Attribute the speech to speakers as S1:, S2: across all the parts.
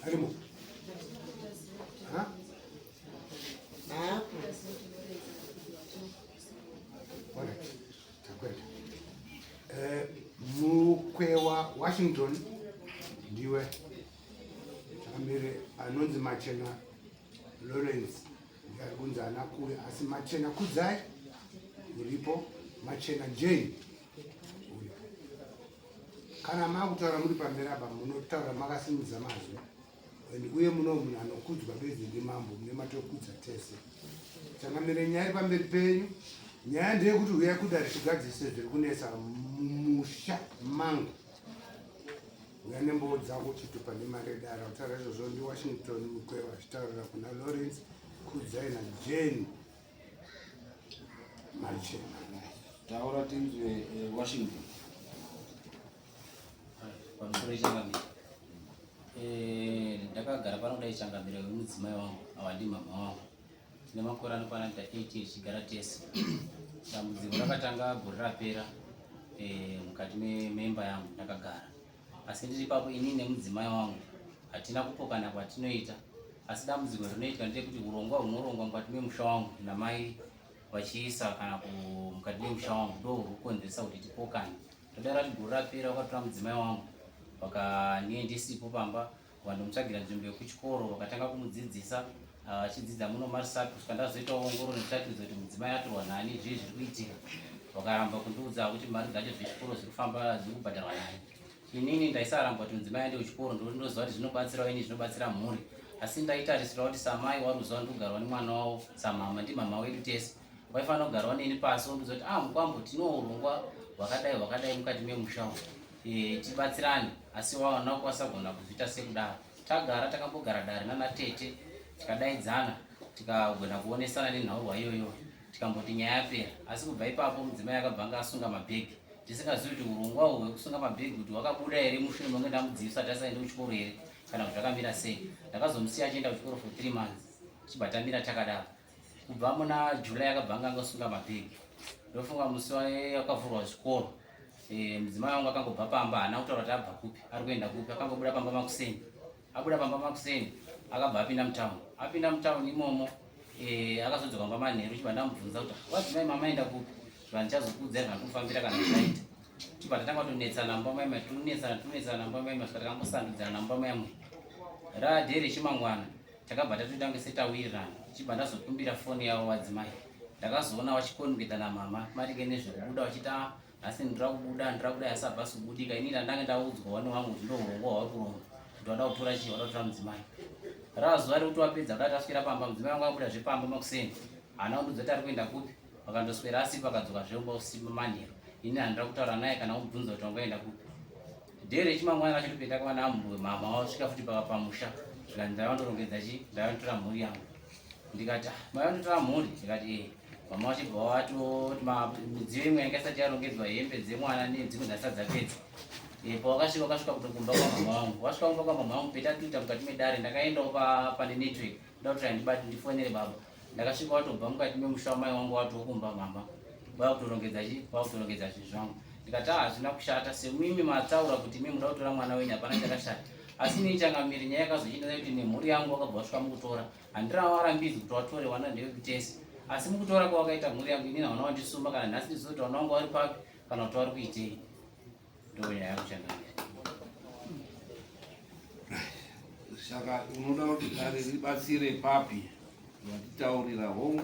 S1: Arimo? Ha? Alright. Takwenda. Eh, Mukwewa Washington ndiwe changamire anonzi Machena Lawrence ndiye ari kunzi ana kuwe asi Machena Kudzai uripo Machena Jane uripo. Kana makutaura muri pamberi apa munotaura makasimudza mazwi and uye muno munhu anokudzwa bedzi ndimambo mune matokudza tese. Changamire nyaya iri pamberi penyu nyaya ndeyekuti huyai kudare tigadzise zviri kunetsa mumusha mangu. Uya nembowo dzako chitupa nemari yedare akutaura izvozvo ndiWashington Mukwewa achitaurira kuna Lawrence Kudzai naJane Machena.
S2: Taura tinzwe eh, Washington.
S3: Pamusoro changamire. Eh, ndakagara pano kudai changamire wemudzimai wangu awa ndimama wangu. Tine makore anokwana kuita 8 tichigara tese. Dambudziko rakatanga gore rapera eh, mukati memba yangu ndakagara. Asi ndiri ipapo inini nemudzimai wangu hatina kupokana kwatinoita. Asi dambudziko rinoitika nderekuti urongwa hunorongwa mukati memusha wangu namai vachiisa kana mukati memusha wangu ndo huri kukonzeresa kuti tipokane. Todara kuti gore rapera vakatora mudzimai wangu vakaniye ndisipo pamba vandomutsvagira nzvimbo yekuchikoro vakatanga kumudzidzisa ah, achidzidza muno marisap kusvika ndazoitawo ongororo nekutsvakiridza kuti mudzimai atorwa nani zvii zviri kuitika vakaramba kundiudza kuti mari dzacho dzechikoro zviri kufamba dziri kubhadharwa nani inini ndaisaramba kuti mudzimai aende kuchikoro ndokuti ndoziva kuti zvinobatsirawo ini zvinobatsira mhuri asi ndaitarisirawo kuti samai waruziva ndikugarwa nemwana wavo samama ndimama wedu tese waifanira kugarwa neni pasi wondiudza kuti ah mukwambo tinowo urongwa hwakadai hwakadai mukati memusha umu e, tibatsirane asi waona kwasagona kuzviita sekudaro tagara takambogara dare nana tete tikadaidzana tikagona kuonesana nenhaurwa iyoyo tikamboti nyaya yapera asi kubva ipapo mudzimai akabva anga asunga mabhegi tisingazivi kuti urongwa uhwu hwekusunga mabhegi kuti hwakabuda here mushure menge ndamudzivisa kuti asaende kuchikoro here kana kuti zvakamira sei ndakazomusiya achienda kuchikoro for three months tichibva tamira takadaro kubva muna July akabva anga angosunga mabhegi ndofunga musi wakavhurwa zvikoro e, mudzimai wangu akangobva pamba haana kutaura kuti abva kupi ari kuenda kupi akangobuda pamba makuseni abuda pamba makuseni akabva apinda mutown apinda mutown imomo e, akazodzoka mumba manheru chibva ndamubvunza kuti wadzimai mama enda kupi zva ndichazokuudzai zvandikufambira kana zvaita chibva tatanga kutonetsana mumba maimwe tonetsana tonetsana mumba maimwe svika takangosandudzana mumba maimwe radhe rechimangwana Takabva tatoita kunge setawirirana tichibva ndazokumbira foni yavo vadzimai. Ndakazoona vachikonveta namama maringe nezvekubuda vachiti ah nhasi ndira kubuda ndira kudai asi hapasi kubudika ini ndandange ndaudzwa wani wangu kuti ndourongwa hwauri kuronga kuti wada kutora chii wada kutora mudzimai. Rava zuva rekuti wapedza kuda taswera pamba mudzimai wangu abuda zvepamba makuseni haana kundiudza kuti ari kuenda kupi vakandoswera asipo akadzoka zveumba usiku manheru ini handira kutaura naye kana kumubvunza kuti wangaenda kupi. Day rechimangwana racho ndipeta ndakawana mama wasvika futi paka pamusha zvikanzi ndaiva ndorongedza chi ndaiva ndotora mhuri yangu ndikati ah, maiva ndotora mhuri ndikati eh mama vachibva watoti midziyo imwe yanga isati yarongedzwa hembe dzemwana nedzimwe dzasati dzapedza eh, pawakasvika wakasvika kutokumba kwamama wangu wasvika kumba kwamama wangu peta tuita mukati medare ndakaendawo pane network ndoda kuti andibati ndifonere baba ndakasvika watobva mukati memusha wamai wangu watokumba mama vakutorongedza chi vakutorongedza zvinhu zvangu ndikati ah hazvina kushata semimi mataura kuti imi muda kutora mwana wenyu hapana chakashata asi ini changamiri nyaya yakazochinda kuti nemhuri yangu wakabva wasvika mukutora handirawarambidzi kuti watore wana ndewekutese asi mukutora kwawakaita mhuri yangu inini hauna wandisumba kana nhasi ndiziva kuti wana wangu wari papi kana kuti wari kuitei ndonyaya yangu changamiri
S2: Saka unoda kuti dare ribatsire papi? Watitaurira hongu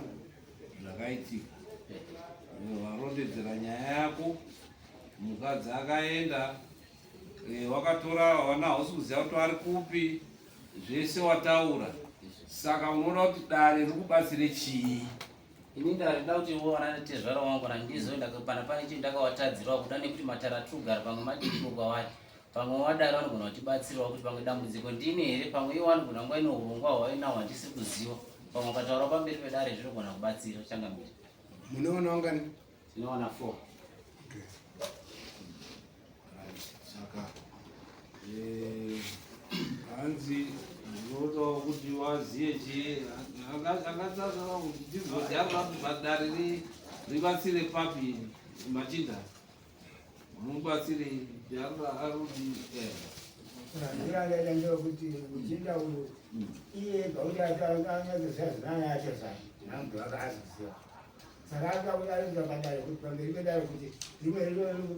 S2: zvakaitika, warondedzera nyaya yako, mukadzi akaenda, eh, wakatora vana, hausi kuziva kuti vari kupi, zvese wataura. Saka unoda kuti dare rikubatsire chii?
S3: Ini ndada kuti vana tezvara wangu nandizoenda pana pane chinhu ndakawatadzirawo kuda nekuti matara atiri kugara pamwe madiki kwavari pamwe wadaro vanogona kutibatsirawo kuti pamwe dambudziko ndini here pamwe iwo vanogona kunga ine urongwa hwainawo handisi kuziva pamwe ukataura pamberi pedare zvinogona kubatsira changamire
S1: munoona wangani
S3: tinowana four
S1: okay.
S2: Saka eh, hanzi ndinodawo kuti waziye chii angatsasara kuti tizoziva papi padare ribatsire papi machinda mubatsire arudi eh.
S4: Manzwiro andaita ndewekuti muchinda uyu iye ega kuti anyazoziva zvinani acho zvayo namubve wake azoziva saka akuda kuti aroita padare kuti pamberi pedare kuti rimwe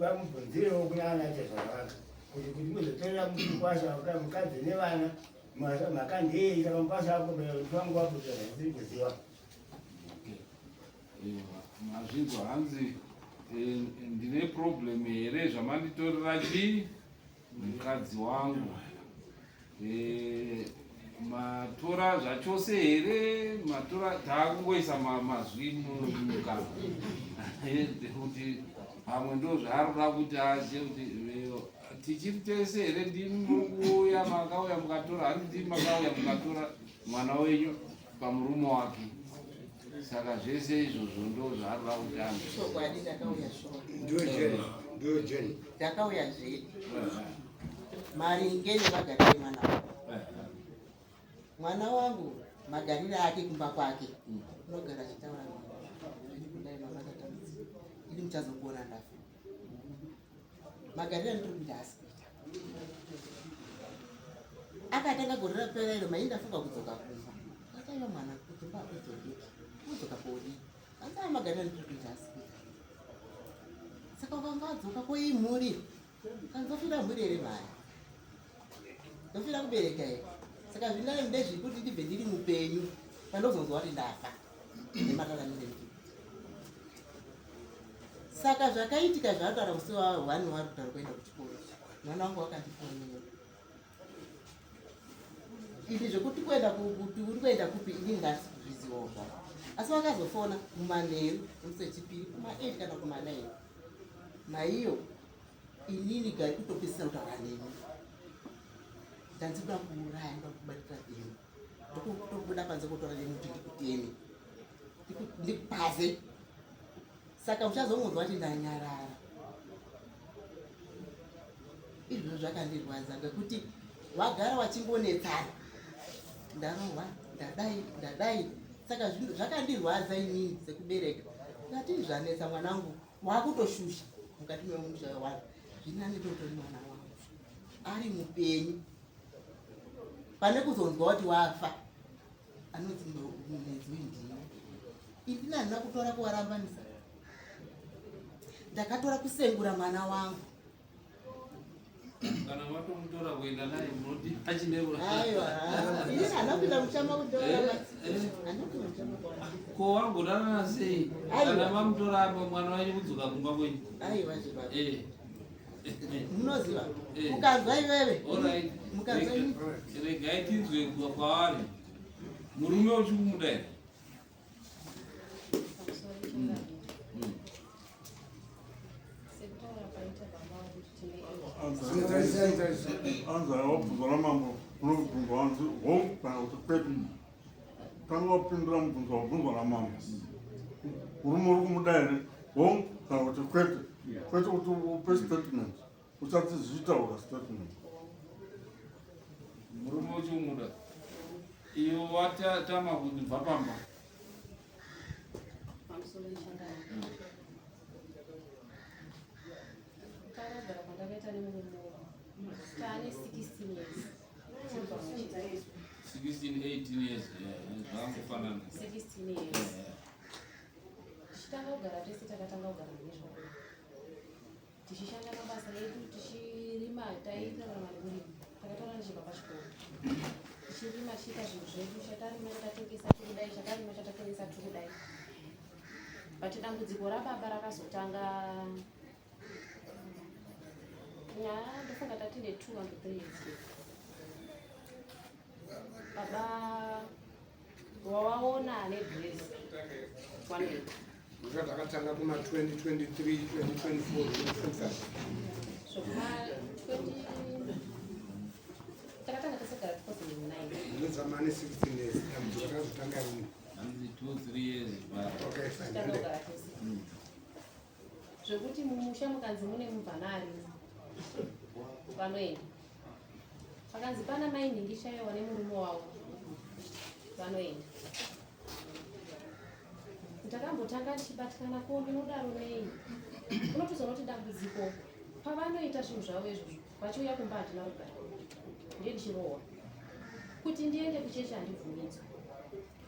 S4: vamubvunzirewo kuna ana tezvara vake kuti kuti muzotorera mukwasha mukadzi nevana mhaka ndeyei saka mukwasha wangu wakuita zvandisiri kuziva.
S2: Mazvinzwa hanzi eh, ndine problem here zvamanditorera chii mukadzi wangu eh, matora zvachose here matora taakungoisa mazwi mukanwa eh, kuti pamwe ndo zvaari kuda kuti azive kuti tichiri tese here ndimi muri kuuya makauya mukatora handi ndimi makauya mukatora mwana wenyu pamurume wake saka zvese izvozvo ndo zvaari kuda kuti ange
S5: Chokwadi ndakauya shuwa.
S1: Ndiwe Jane, ndiwe Jane.
S5: Ndakauya zvedi. Maringe nemagariro emwana wangu. Mwana wangu magariro ake kumba kwake unogara achitaura ini kudai mama tatambudzika ini muchazokuona ndafa. Magariro andiri kuita haasi kuita. Akatanga gore rapera iro mai ndafunga kudzoka kumba. Akaiva mwana kuti kumba hakudzokeki. Unodzoka kodii? Hanzi aya magariro andiri kuita haasi kuita. Saka ukanga wadzoka koii mhuri? Kanzofira mhuri here mhani? Ndofira kubereka here? Saka zvinani ndezvekuti ndibve ndiri mupenyu pandozonzwa kuti ndafa nemararamiro endiri. Saka zvakaitika zvataura musi wa one wari kutaura kuenda kuchikoro, mwana wangu wakandifonera ini zvekuti kuenda kuti uri kuenda kupi ini ndasi kuzvizivawo zvavo asi vakazofona mumanheru musi wechipiri kuma8 kana kuma9 naiyo inini gari kutopedzisira kutaura neni ndanzi kuda kuuraya ndoda kubatira demo ndokutobuda panze kutora demo kuti ndikuteme ndikupaze saka muchazongonzwa kuti ndanyarara izvozvo zvakandirwadza ngekuti wagara wachingonetsana ndarohwa ndadai ndadai saka zvakandirwadza inini sekubereka ndati zvanetsa mwanangu wakutoshusha mukati memusha wevanhu zvinani totori mwana wangu ari mupenyu pane kuzonzwa kuti wafa anonzi munetsi wendini ini handina kutora kuvarambanisa ndakatora kusengura mwana wangu
S2: kana matomutora kuenda naye munoti achine
S5: aiwa ini handina kuenda muchama kutora
S2: eh, eh. ko wagodanana sei kana mamutora apa mwana wenyu kudzoka kumba kwenyu
S5: aiwa zvibaba eh. munoziva mukanzwa iveve mukanzwa
S2: regai tinzwe kwavari murume uchikumuda here
S6: Anzi wabvunzwa namambo unobvunzwa hanzi hongu kana kuti kwete. Tanga wapindura mubvunzo wabvunzwa namambo. Murume uri kumuda here? Hongu kana kuti kwete. Kwete kuti upe statement. Usati zvitaura statement.
S2: Murume uchimuda iyo watama kubva pamba.
S7: Pamusoro ichangana. Kukagara kwandakaita nemurume wangu. Taane 16 years. Tiri pamwe.
S2: 16 18 years zvakangofanana.
S7: 16 years. Tichitanga kugara tese takatanga kugara mune zvakanaka. Tichishanda mabasa edu tichirima taitorarama nekurima. Takataura ndichibva pachikoro. Tichirima tichiita zvinhu zvedu chatarima chatatengesa tirikudai chatarima chatatengesa tirikudai. But dambudziko rababa rakazotanga nyaya ndofunga tatine 2 and 3 years. Baba wawaona ane dress wanoita
S1: Ndosaka takatanga kuma 2023 2024 2025
S7: so kuma 20 takatanga tasagara 2009
S1: ndinozama ane 16 years dambudziko rakazotanga rini
S2: Hanzi 2 3 years but
S1: okay fine
S7: tanga
S1: hande
S7: kugara tese zvekuti mumusha mukanzi mune mubvana arimo vanoenda pakanzi pana mai nhingi chaiwa nemurume wavo vanoenda ndakambotanga ndichibatikana ko ndinodaro nei unotozoona kuti dambudziko pavanoita zvinhu zvavo izvozvo vachiuya kumba handina rugare. Ndiye ndichirohwa. Kuti ndiende kuchechi handibvumidzwe.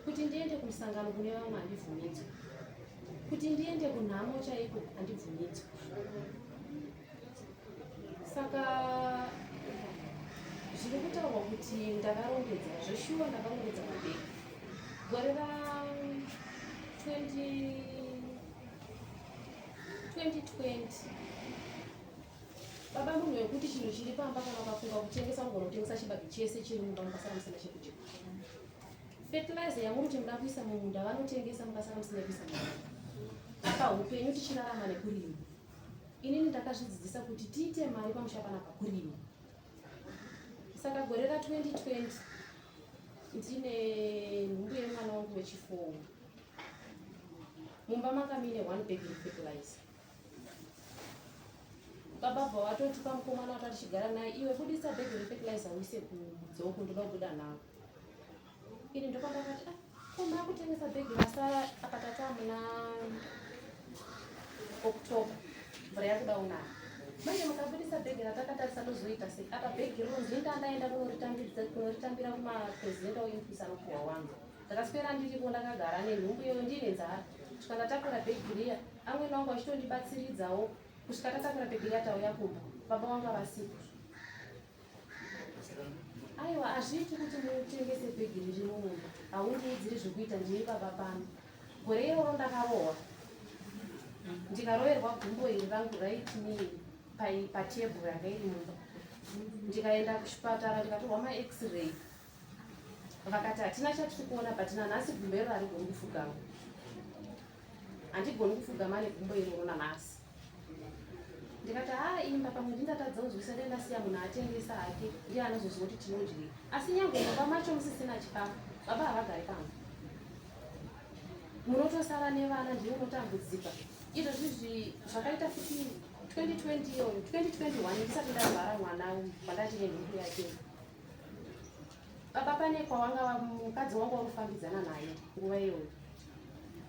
S7: Kuti ndiende kumusangano kune vamwe handibvumidzwe. Kuti ndiende kunhamo chaiko handibvumidzwe. Saka zviri kutaurwa kuti ndakarongedza zveshuwa ndakarongedza mabhegi gore ra 20 2020 baba munhu wekuti chinhu chiri pamba kana ukafunga kutengesa unogona kutengesa chibage chese chiri mumba mukasara musina chekudya fertilizer yamuri kuti muda kuisa mumunda vanotengesa mukasara musina kuisa mumunda apa upenyu tichirarama nekurima inini ndakazvidzidzisa kuti tiite mari pamusha panapa kurima saka gore ra 2020 ndine nhumbu yemwana wangu wechifoo mumba manga muine one bag refertilizer baba bva vatoti pamukomana wata tichigara naye iwe budisa bag refertilizer uise kudzoko ndoda kubuda navo ini ndopandakati ah, ko makutengesa bhegi rasara apa tata muna october mvura yakuda unaya manje mukabudisa bhegi ratakatarisa tozoita sei apa bhegi rino ndini ndandaenda kunoritambira kumapresident oinfisa anopuhwa wangu ndakaswera ndiriko ndakagara nenhumbu iyoyo ndiine nzara kusvika ndatakura bhegi riya amwene wangu achitondibatsiridzawo kusvika tatakura bhegi riya tauya kumba baba wangu avasipo Aiwa hazviiti kuti mutengese bhegi riri mumunda haundiudziri zvekuita ndini baba pano. Gore iroro ndakarohwa ndikaroverwa gumbo iri rangu right knee patebhuru yanga iri mumba ndikaenda kuchipatara ndikatorwa max-ray vakati hatina chatiri kuona but nanhasi gumbo iro harigoni kufugama handigoni kufugama negumbo iroro nanhasi ndikati haa imba pamwe ndindatadza kunzwisa dai ndasiya munhu atengesa hake ndiye anozoziva kuti tinodyei asi nyange mumba macho musisina chikafu baba havagari pamba munotosara nevana ndiye unotambudzika izvo zvizvi zvakaita futi 2020 iyoyo 2021 ndisati ndazvara mwana uyu pandati nenhumbu yake baba pane kwawanga mukadzi wangu waurikufambidzana naye nguva iyoyo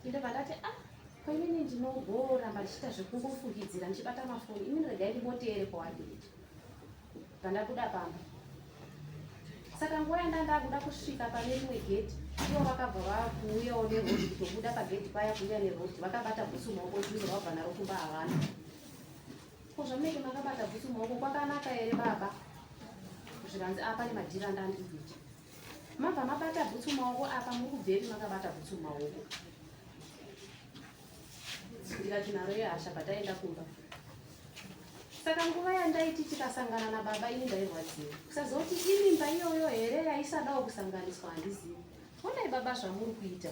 S7: ndobva ndati ah Ko inini ndinogoramba ndichiita zvekungofungidzira ndichibata mafoni inini regai ndimboteere kwaari kuita pandabuda pamba saka nguva yandandakuda kusvika pane rimwe gedhi ivo vakabva vakuuyawo nerodhi kutobuda pagedhi paya kuuya nerodhi vakabata bhutsu maoko juzi vabva naro kumba havana ko zvamunenge makabata bhutsu maoko kwakanaka here baba zvikanzi apa ah, nemadhiri andandiri kuita mabva mabata bhutsu maoko apa muri kubvepi makabata bhutsu maoko ndikati nharo yehasha pataenda kumba saka nguva yandaiti tikasangana nababa ini ndairwadziwa kusaziva kuti imimba iyoyo here yaisadawo kusanganiswa handizivi onai baba zvamuri kuita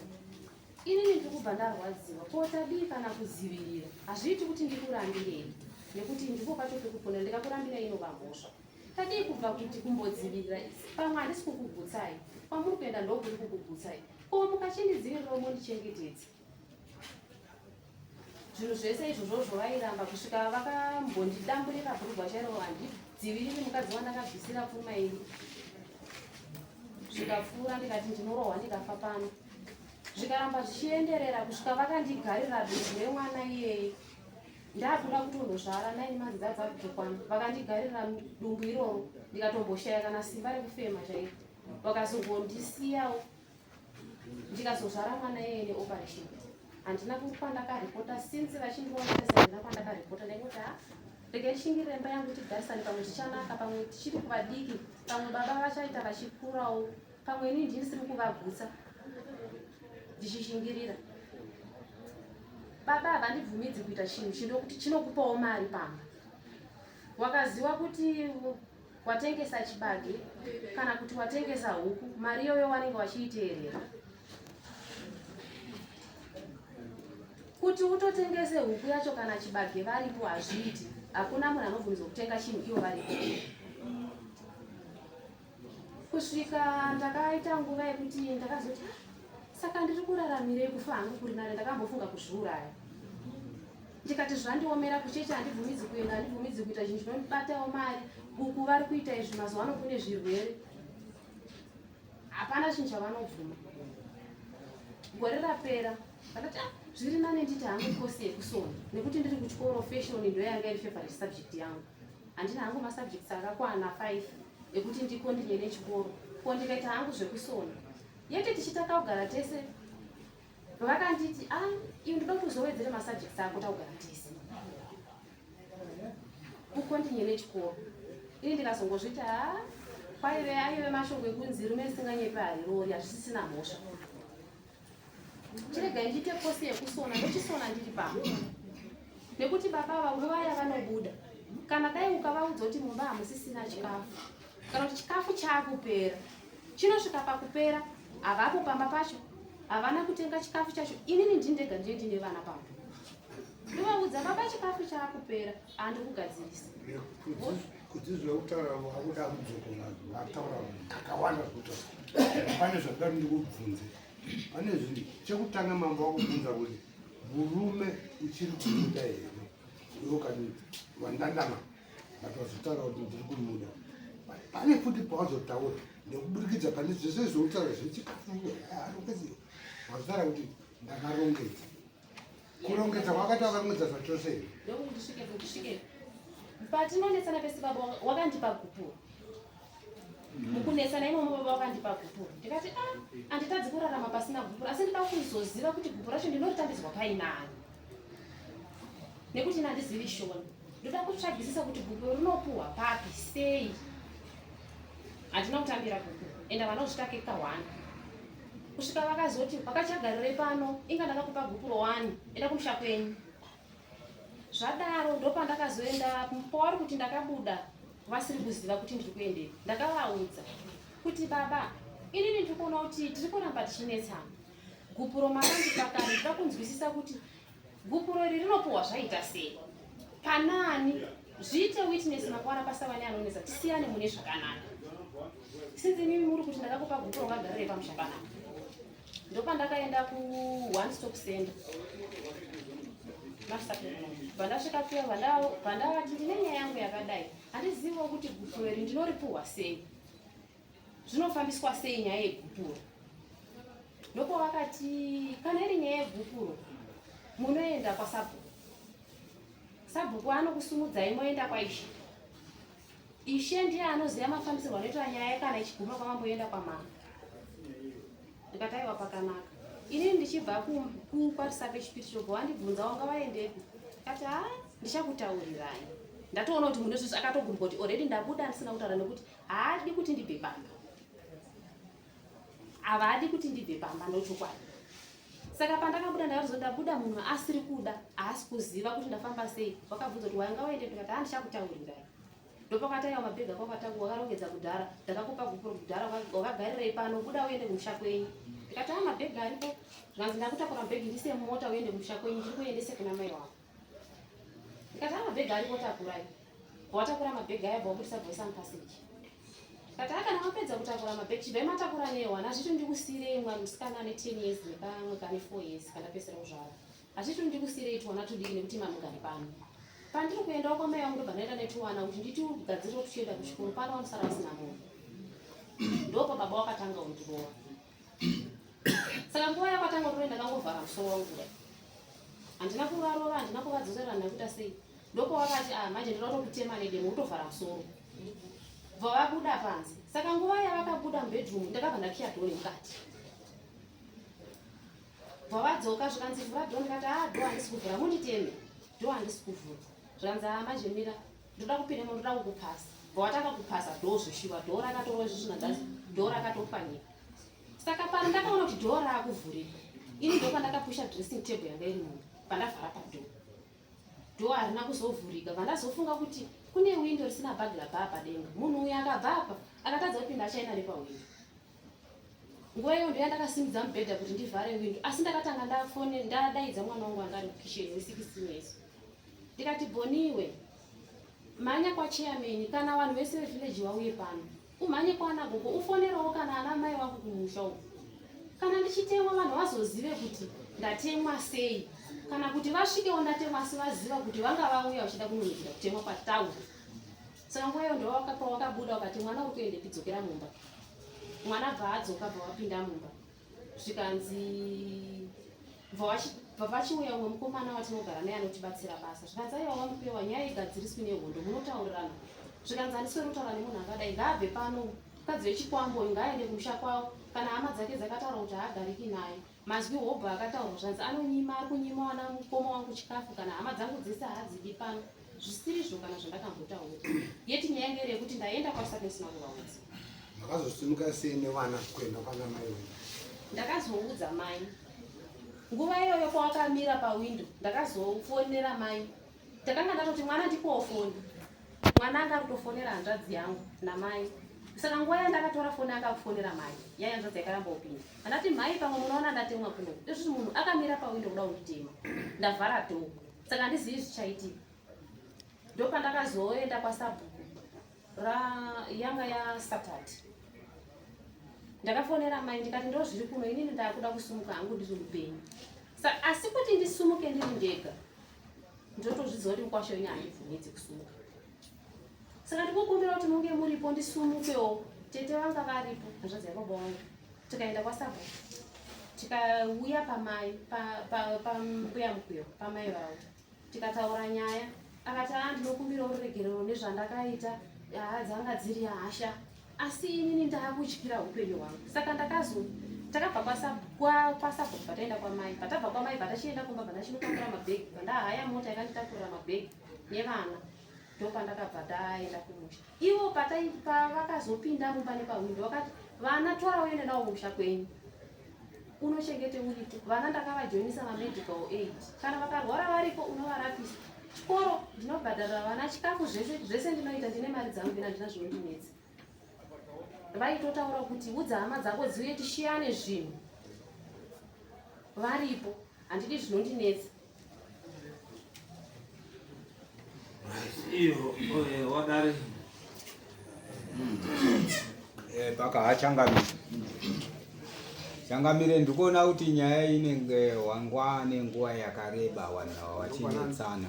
S7: inini ndiri kubva ndarwadziwa ko tadii kana kudzivirira hazviiti kuti ndikurambirei nekuti ndipo pacho pekupona ndikakurambira inova mhosva Tadii kubva kuti kumbodzivirira pamwe handisi kukugutsai kwamuri kuenda ndokuri kukugutsai ko mukachindidzivirirawo mondichengetedza zvinhu zvese izvozvozvo vairamba kusvika vakambondidamburira bhurugwa chairo handidziviriri mukadzi wandakabvisira pfuma ini zvikapfuura ndikati ndinorohwa ndikafa pano zvikaramba zvichienderera kusvika vakandigarira dumbu remwana iyeye Ndakuda kutondozvara nine months dzadzakutokwana vakandigarira dumbu iroro ndikatomboshaya kana simba rekufema chairo vakazongondisiyawo ndikazozvara mwana iyeye neoperation handina kwandakaripota since vachindiona handina kwandakaripota ndaingoti ha regai ndishingirire imba yangu tigarisane pamwe zvichanaka pamwe tichiri kuvadiki pamwe baba vachaita vachikurawo pamwe ini ndisiri kuvagutsa ndichishingirira baba havandibvumidzi kuita chinhu chinokuti chinokupawo mari pamba wakaziva kuti watengesa chibage kana kuti watengesa huku mari iyoyo wanenge wachiiteerera kuti utotengese huku yacho kana chibage varipo hazviiti hakuna munhu anobvumidzwa kutenga chinhu ivo varipo kusvika ndakaita nguva yekuti ndakazoti ah, saka ndiri kuraramirei kufa hangu kuri nane ndakambofunga kuzviuraya ndikati zvandiomera kuchechi handibvumidzi kuenda handibvumidzi kuita chinhu chinondibatawo mari uku vari kuita izvi mazuva ano kune zvirwere hapana chinhu chavanobvuma gore rapera ndakati ah, zviri nane nditi hangu kosi yekusona nekuti ndiri kuchikoro fashion ndoyanga iri favorite subject yangu handina hangu masubjects akakwana 5. ekuti ndikondinye nechikoro. Ko ndikaita hangu zvekusona. Yete tichitaka kugara tese vakanditi ah iwe ndoda kuti uzowedzere masubjects ako takugara tese. Ukondinye nechikoro. Ini ndikazongozviti ha kwaive aive mashoko ekunzi rume risinganyepi harirori hazvisisina mhosva. Chiregai ndiite kosi yekusona ndochisona ndiri pano. Nekuti baba ava nguva yavanobuda kana dai ukavaudza kuti mumba hamusisina chikafu kana kuti chikafu chaakupera chinosvika pakupera havapo pamba pacho havana kutenga chikafu chacho inini ndini ndega ndiye ndine vana pamba ndovaudza baba chikafu chaakupera handikugadzirisa
S1: Kudzizwa kutaura wakuda kudzokora vataura kakawanda zvekutaura pane zvandida kuti ndikubvunze pane zvinhu chekutanga mambo wakubvunza kuti murume uchiri kumuda here iwe ukati wandandama but wazotaura kuti ndiri kumuda pane futi pawazotaura nekuburikidza pane zvese zvoutaura zvechikafu arongedze wazotaura kuti ndakarongedza kurongedza kwakaita wakarongedza zvachose here
S7: ndokuti ndisvike ndisvike patinonetsana pese baba wakandipa gupuro mukunetsana imomo baba wakandipa gupuro ndikati a ah, handitadzi kurarama pasina gupuro asi ndida kuzoziva kuti gupuro racho ndinoritambidzwa painani nekuti ini handizivi shona ndoda kutsvagisisa kuti gupuro rinopuhwa papi sei handina kutambira gupuro ende havana kuzvitake kahwani kusvika vakazoti wakachagarirei pano inga ndakakupa gupuro wani enda kumusha kwenyu Zvadaro ndopandakazoenda pauri kuti ndakabuda vasiri kuziva kuti ndiri kuendepi. Ndakavaudza kuti baba, inini ndiri kuona kuti tiri kuramba tichinetsana. Gupuro makandipa kare, ndinoda kunzwisisa kuti gupuro iri rinopuhwa zvaita sei panaani zviite witness mangwana pasava neanonetsa tisiyane mune zvakanaka. Since imimi muri kuti ndakakupa gupuro ungagarire pamusha panapa. Ndopandakaenda ku one stop center vandasvika kuya vandavati ndine nyaya yangu yakadai handiziviwo kuti gupuro iri ndinoripuhwa sei zvinofambiswa sei nyaya yegupuro ndopavakati kana iri nyaya yegupuro munoenda kwasabhuku sabhuku anokusumudzai moenda kwaishe Ishe ndiye anoziva mafambisirwo anoitwa nyaya kana ichiguma kwamamboenda kwamambo. Ndikati aiwa pakanaka. Inini ndichibva kwaRusape chipiri chobva wandibvunza wanga waendepi. Ndikati haa ndichakutaurirai. Ndatoona kuti munhu izvozvi akatogumbuka kuti already ndabuda ndisina kutaura nekuti haadi kuti ndibve pamba. Havadi kuti ndibve pamba ndochokwadi. Saka pandakabuda ndakatozo ndabuda munhu asiri kuda haasi kuziva kuti ndafamba sei. Vakabvunza kuti wanga waendepi ndikati haa ndichakutaurirai. Ndopakati aiwa mabhegi ako akataku wakarongedza kudhara ndakakupa gupuro kudhara wakagarirei pano buda uende kumusha kwenyu. Ndikati haa mabhegi aripo zvikanzi ndakutakura mabhegi ndise mumota uende kumusha kwenyu ndiri kuendese kuna mai wako. Ndikati haa mabhegi aripo takurai. Watakura mabhegi aya bva wabudisa bvoisa mupassage. Ndikati haa kana mapedza kutakura mabhegi chibvai matakura newana hazviti ndikusiirei mwana musikana ane 10 years nekamwe kane 4 years kandapedzisira kuzvara. Hazviti ndikusiirei twana tudiki nekuti mamugari pano. Pandiri kuendawo kwamai vangu ndobva ndaenda netwana kuti nditugadzirire tuchienda kuchikoro pano vanosara vasina munhu. Ndopa baba wakatanga kundirova. Saka nguva yakatanga kurova ndakangovhara musoro wangu kudai. Handina kuvarova, handina kuvadzosera, handina kuita sei. Ndopawakati ah manje ndinoda kutokutema nedemo wotovhara musoro. Bva vabuda panze. Saka nguva yavakabuda mubedroom ndakabva ndakiya door nemukati. Bva vadzoka zvikanzi vhura door ndikati ah door handisi kuvhura munditeme. Door handisi kuvhura. Zvikanzi ah manje mira ndoda kupindamo ndoda kukupasa. Bva watanga kupasa door zveshuwa door rakatorwa izvozvo nandazi door rakatopwanyika. Saka pano ndakaona kuti door raakuvhurika. Ini ndopandakapusha dressing table yanga iri mumba pandavhara padoor. Door harina kuzovhurika vandazofunga kuti kune window risina bhagila bhaa padenga. Munhu uyu akabva apa akatadza kupinda achaenda nepawindo. Nguva iyo ndiyo yandakasimudza mubhedha kuti ndivhare window asi ndakatanga ndafone ndadaidza mwana wangu anga ari kukitchen we16 years. Ndikati Boniwe mhanya kwachairman kana vanhu vese vevillage vauye pano. Umhanye kwana gogo ufonerewo kana ana mai wako kumusha uko. Kana ndichitemwa vanhu vazozive kuti ndatemwa sei kana kuti vasvikewo ndatemwa asi vaziva kuti vanga vauya vachida kunonokera kutemwa kwataura. Saka nguva iyo ndowakapa wakabuda wakati mwana uri kuendepi dzokera mumba. Mwana bva adzoka bva wapinda mumba. Zvikanzi bva vachiuya umwe mukomana watinogara naye anotibatsira basa. Zvikanzi aiwa vamupewa nyaya igadziriswi nehondo munotaurirana. Zvikanzi handisweri kutaura nemunhu akadai ngaabve pano mukadzi wechikwambo uyu ngaaende kumusha kwavo kana hama dzake dzakataura kuti haagariki naye. Mazwi hobho akataurwa zvanzi anonyima ari kunyima wana mukoma wangu chikafu kana hama dzangu dzese haadzidi pano zvisirizvo kana zvandakambotaura yeti nyaya ngere yekuti ndaenda kwasati ndisina kuvaudza.
S1: Makazosimuka sei nevana kuenda kwana mai wenyu?
S7: Ndakazoudza mai nguva iyoyo kwawakamira pawindo ndakazofonera mai Ndakanga ndatoti mwana ndipowo foni. Mwana anga akutofonera hanzvadzi yangu namai. Saka nguva yandakatora foni anga akufonera mai. Yai hanzvadzi yakaramba kupinda. Andati mhai pamwe munoona ndatemwa kuno. Izvozvi munhu akamira pawindo kuda kunditema. Ndavhara door. Saka handizivi zvichaitika. Ndopandakazoenda kwasabhuku ra yanga ya Saturday. Ndakafonera mai ndikati ndozviri kuno inini ndakuda kusumuka hangu ndiri mupenyu. Sa asi kuti ndisumuke ndiri ndega ndotozviziva kuti mukwasha wenyu handibvumidzi kusumuka saka ndikukumbira kuti munge muripo ndisumukewo tete vanga varipo hanzvadzi yababa wangu tikaenda kwasabhuku tikauya pamai pambuya mukwiyo pamai vavo tikataura nyaya akati aa ndinokumbirawo ruregerero nezvandakaita haa dzanga dziri hasha asi inini ndaakutyira upenyu hwangu saka ndakazo takabva kwasabhuku pataenda kwamai patabva kwamai patachienda kumba pandachinotakura mabhegi pandahaya mota yakanditakurira mabhegi nevana ndopandakabva ndaenda kumusha ivo pavakazopinda mumba nepahwindo vakati vana tora uende nawo kumusha kwenyu unochengete uripo vana ndakavajoinisa mamedical aid kana vakarwara variko unovarapisa chikoro ndinobhadharira vana chikafu zvese zvese ndinoita ndine mari dzangu ndina ndina zvinondinetsa vaitotaura kuti udza hama dzako dziuye tishiyane zvinhu varipo handidi zvinondinetsa
S2: Iyo eh, wadare
S8: eh, paka hachangamire changamire ndikuona kuti nyaya inenge wangwa nenguva yakareba vanhu ava vachinetsana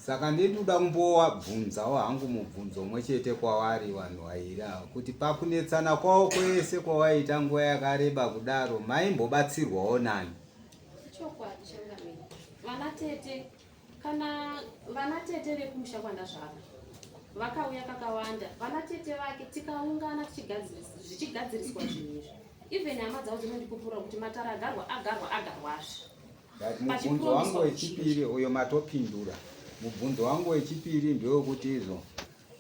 S8: saka ndinoda kumbowabvunzawo hangu mubvunzo umwe chete kwavari vanhu vairi ava kuti pakunetsana kwavo kwese kwawaita nguva yakareba kudaro maimbobatsirwawo nani
S7: Chokwadi changamire. Vana tete kana vana tete vekumusha kwandazvarwa vakauya kakawanda vana tete vake tikaungana zvichigadziriswa zvinhu izvi even hama dzavo dzinondipupura kuti matara agarwa agarwa agarwazve
S8: mubvunzo wangu wechipiri uyo matopindura mubvunzo wangu wechipiri ndewekuti izvo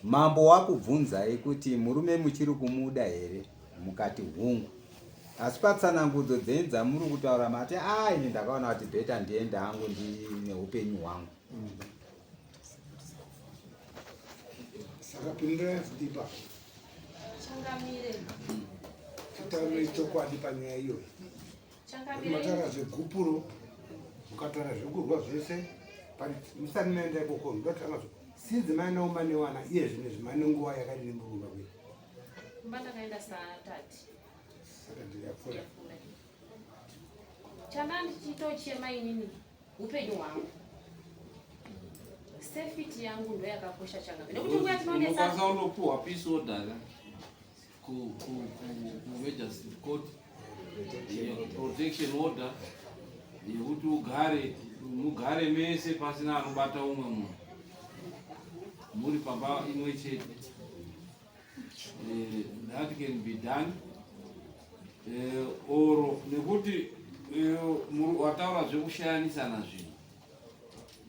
S8: Mambo wakubvunzai kuti murume muchiri kumuda here mukati hungu asi patsanangudzo dzenyu dzamuri kutaura mati a ini ndakaona kuti beta ndiende hangu ndine upenyu hwangu.
S1: Saka pindurai futi ipapo.
S7: Changamire.
S1: Titaure chokwadi panyaya iyoyi. Mataura zvegupuro mukataura zvekurwa zvese musati maenda ikoko ndotanga since maenda kumba newana iye zvino izvi mane nguva yakadini murumba kwenyu?
S7: Kumba ndakaenda satati.
S1: Satati yapfuura.
S7: Changa ndichitochema inini upenyu hwangu. Safety yangu ndo yakakosha changa. Nekuti nguva yatinonetsa.
S2: Unokwanisa kundopuhwa peace order ka? Ku ku ku ku magistrate court protection order yekuti ugare mugare mese pasina anobata umwe munhu muri pamba imwe chete eh, that can be done eh, or nekuti eh, wataura zvekushayanisana zvinhu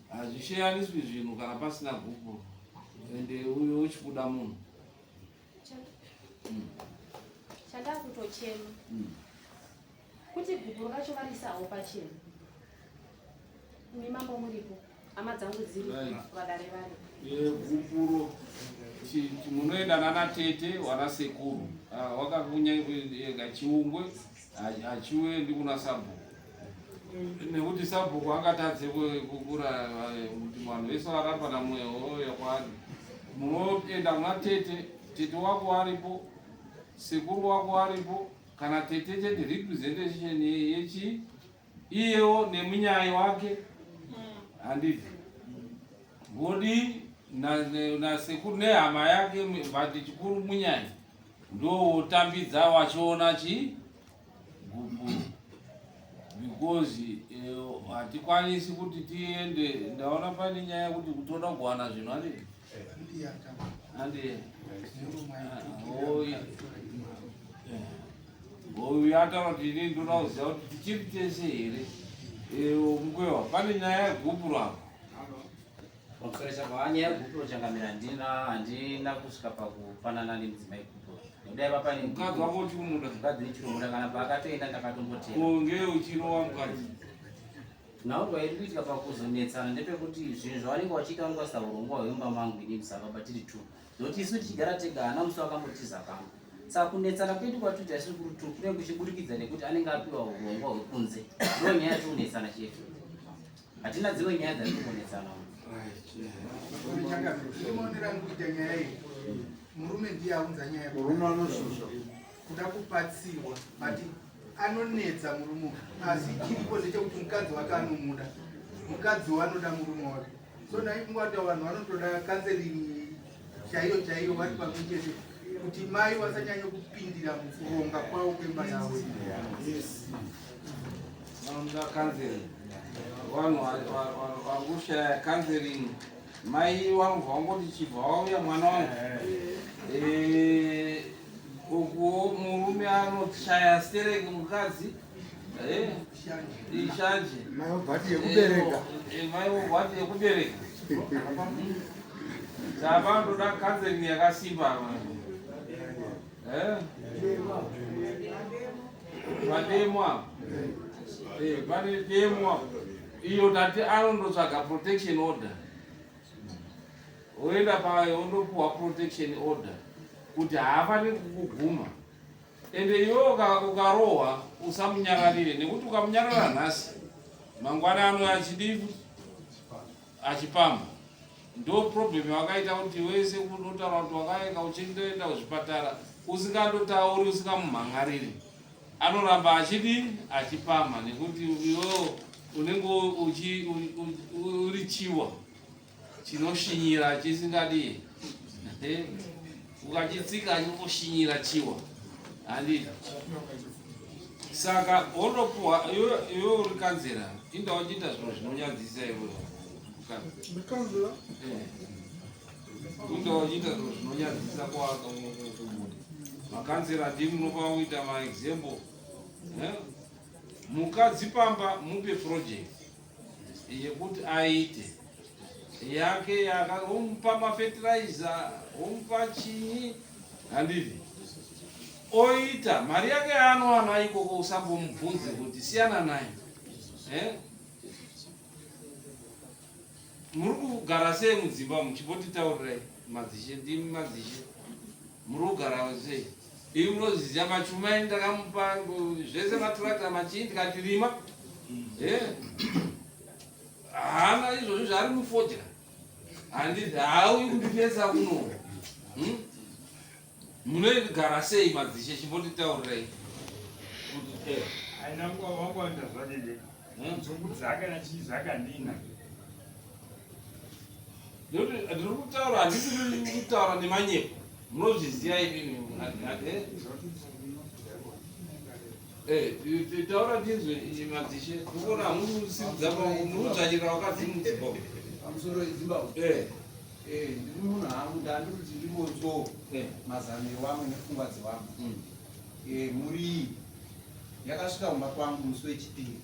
S2: hazvishayaniswi zvinhu kana pasina gupuro ende uyo uchikuda munhu
S7: Chandakutochema kuti gupuro racho varisawo pachena imi mambo muripo hama dzangu dziri vadare vari
S2: gupuro munoenda nana tete wana sekuru ah, wakakunya ega chiungwe hachiuendi kuna sabhuku nekuti sabhuku angatadze kukura eh, kuti vanhu vese varamba namweya wouya kwaari munoenda kuna tete tete wako aripo sekuru wako aripo kana tete chete representation yechi iyewo nemunyai wake handiti vodi nasekuru nehama yake but chikuru munyai ndowotambidza wachiona chi gupuro because eh, hatikwanisi kuti tiende ndaona pane nyaya yekuti kutoda kuwana zvinhu ati Andi uyu ataura kuti ini ndoda kuziva kuti tichiri tese here eh, mukwewa pane nyaya yegupuro apa.
S3: Pamusoro chako nyaya yegupuro changamira handina handina kusvika pakupanana nemudzimai gupuro nekuti aiva pane
S2: mukadzi wako uchikumuda
S3: mukadzi ndichinomuda kana paakatoenda ndakatombotera
S2: ko ngei uchirova mukadzi.
S3: Nhaurwa iri kuitika pakuzonetsana ndepekuti zvinhu zvavanenge vachiita vanenge vasina urongwa hwemumba mangu ini musababa tiri two nokuti isu tichigara tega haana musi wakambotiza pamba saka kunetsana kwedu kwatuita isu kuri two kunenge kuchiburikidza nekuti anenge apiwa urongwa hwekunze ndo nyaya yatikunetsana chete hatina dzimwe nyaya dzatikunetsana
S9: Murume ndiye aunza nyaya
S6: Murume anoshusha.
S9: Kuda kupatsirwa but anonetsa murume uyu asi chiripo ndechekuti mukadzi wake anomuda mukadzi wanoda murume wake so ndaifunga kuti vanhu vanotoda counseling chaiyo chaiyo vari pamwe chete kuti mai vasanyanye kupindira mukuronga kwavo kwemba yavo.
S2: Vanoda counseling vanhu vari kushaya counseling mai vanobva vangoti chibva wauya mwana wangu eh, ukuwo murume anoshaya stereki mukadzi eh, ishanje
S1: Mai vobvati yekubereka.
S2: Eh, mai vobvati yekubereka saka panotoda counseling yakasimba pademo apo pane demo apo iyo tati anondotsvaga protection order oenda payo ondopuhwa protection order kuti haafaniri kukuguma ende iwe ukarohwa usamunyararire nekuti ukamunyarara nhasi mangwana anouya achidii achipamba ndo problem yawakaita kuti wese unotaura kuti wakaenda uchindoenda kuzvipatara usingandotauri usingamumhan'ariri anoramba achidii achipamha nekuti iwewo unenge uri chiwa chinoshinyira chisingadii eh, ukachitsika chingoshinyira chiwa handiti saka wondopuwa iwe uri kanzera inda wachiita zviro zvinonyadzisa iwe eh. inda wachiita zviro zvinonyadzisa kwakubuda makanzera ndimi munofanira kuita maexample eh? mukadzi pamba mupe project yekuti aite yake yaka womupa mafetiraiza womupa chinyi handiti oita mari yake yaanowana ikoko usambomubvunze kuti siyana naye eh? Muri kugara sei mudzimba umu chimbotitaurirai madzishe ndimi madzishe muri kugara sei imi munozviziva machuma ini ndakamupa zvese maturakita machii ndikati rima eh. haana izvozvo zvaari mufodya handiti haauyi kundinetsa kuno hmm? Munogara sei madzishe chimbonditaurirai kuti eh.
S10: Aina wangu anoita zvake ke. Hmm? Dzungu dzake na chii zvake handina.
S2: Ndiri kutaura handisi kutaura nemanyepo. Munozviziva imimi. Eh? Eh, taura tinzwe madzishe. Ndikuona hamusimudza maoko munodzvanyirira vakadzi mudzimba.
S11: Pamusoro Zimbabwe.
S2: Eh.
S11: Eh, ndiri munhu hangu ndandiri kuti ndingonzwawo
S2: eh.
S11: mazano ewamwe nepfungwa dzewamwe mm. eh, mhuri iyi yakasvika kumba kwangu musi wechipiri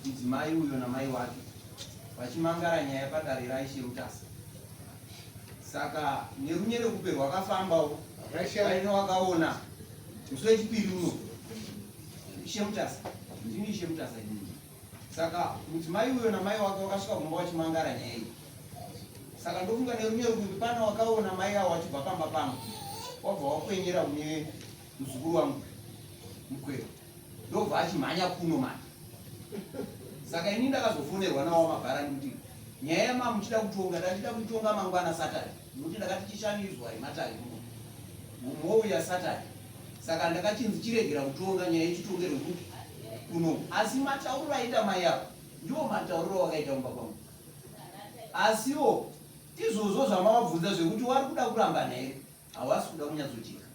S11: mudzimai uyo namai wake vachimangara nyaya padare raishe mutasa saka nerunyerekupe rwakafambawo vaine wakaona musi wechipiri uno ishe mutasa ndini ishe mutasa inini Saka mudzimai uyo namai wake wakasvika kumba wachimangara nyaya iyi. Saka ndofunga nerunyero kuti pana wakaona mai awo wachibva pamba pangu wabva wakwenyera kune muzukuru wangu mukwero ndobva achimhanya kuno manje. Saka ini ndakazofonerwa nawo mabharani kuti nyaya yamamuchida kutonga ndachida kuitonga mangwana Saturday nokuti ndakati chishanu izuva rematare kuno mouya Saturday saka ndakachinzi chiregera kutonga nyaya ichitongerwe kupi kuno asi matauriro aita mai avo ndiwo matauriro wakaita kumba kwangu asiwo izvozvo zvamavabvunza zvekuti wari kuda kurambana here hawasi kuda kunyatsojeka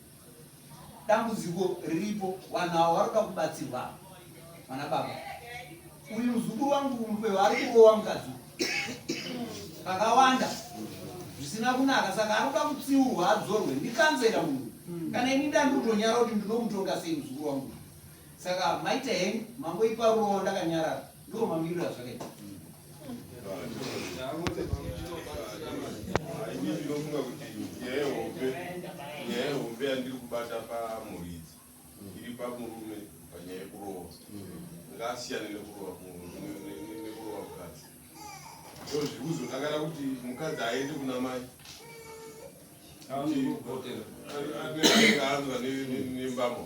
S11: dambudziko riripo vanhu avo vari kuda kubatsirwa vana baba uyu muzukuru wangu mukweyo ari kurowa mukadzi kakawanda. zvisina kunaka saka anoda kutsiurwa adzorwe ndikanzera munhu hmm. kana ini ndandikutonyara kuti ndinomutonga sei muzukuru wangu saka maita henyu mangoipa rurowo ndakanyarara ndiwo mamiriro azvakaita
S12: Ini ndinofunga kuti nyaya yehombe nyaya yehombe yandiri kubata pamhuri idzi iri pamurume panyaya yekurova ngaasiyane nekurova nekurova mukadzi ndo zviri kuzonakana kuti mukadzi aende kuna mai anenge anzwa nembamo